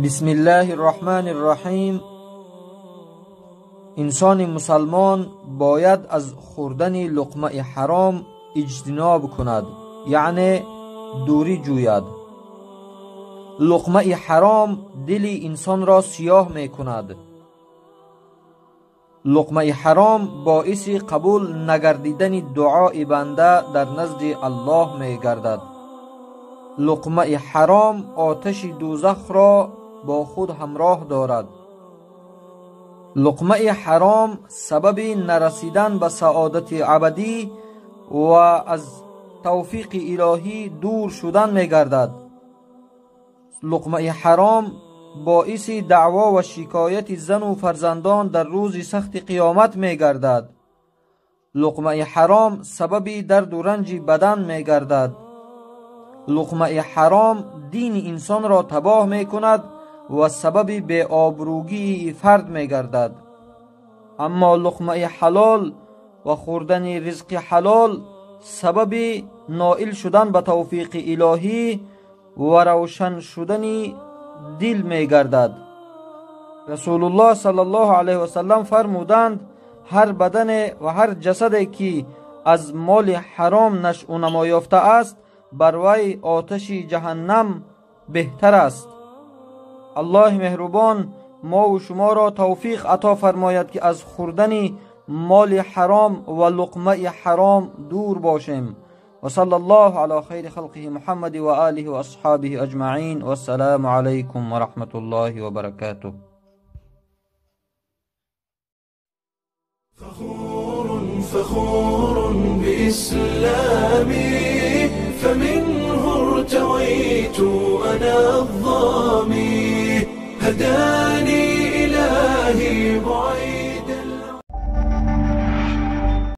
بسم الله الرحمن الرحیم. انسان مسلمان باید از خوردن لقمه حرام اجتناب کند، یعنی دوری جوید. لقمه حرام دل انسان را سیاه می کند. لقمه حرام باعث قبول نگردیدن دعای بنده در نزد الله می گردد. لقمه حرام آتش دوزخ را با خود همراه دارد. لقمه حرام سبب نرسیدن به سعادت ابدی و از توفیق الهی دور شدن می گردد. لقمه حرام باعث دعوا و شکایت زن و فرزندان در روز سخت قیامت می گردد. لقمه حرام سبب درد و رنج بدن می گردد. لقمه حرام دین انسان را تباه می کند و سبب بی آبروگی فرد می گردد. اما لقمه حلال و خوردن رزق حلال سبب نائل شدن به توفیق الهی و روشن شدن دل می گردد. رسول الله صلی الله علیه و سلم فرمودند: هر بدن و هر جسدی که از مال حرام نشو و نما یافته است، بر وی آتش جهنم بهتر است. الله مهربان ما و شما را توفیق عطا فرماید که از خوردن مال حرام و لقمه حرام دور باشیم. و صلی الله علی خیر خلقه محمد و آله و اصحابه اجمعین. و السلام علیکم و رحمت الله و برکاته. فخور فخور بإسلامي، فمنه ارتويت أنا الظامي، هداني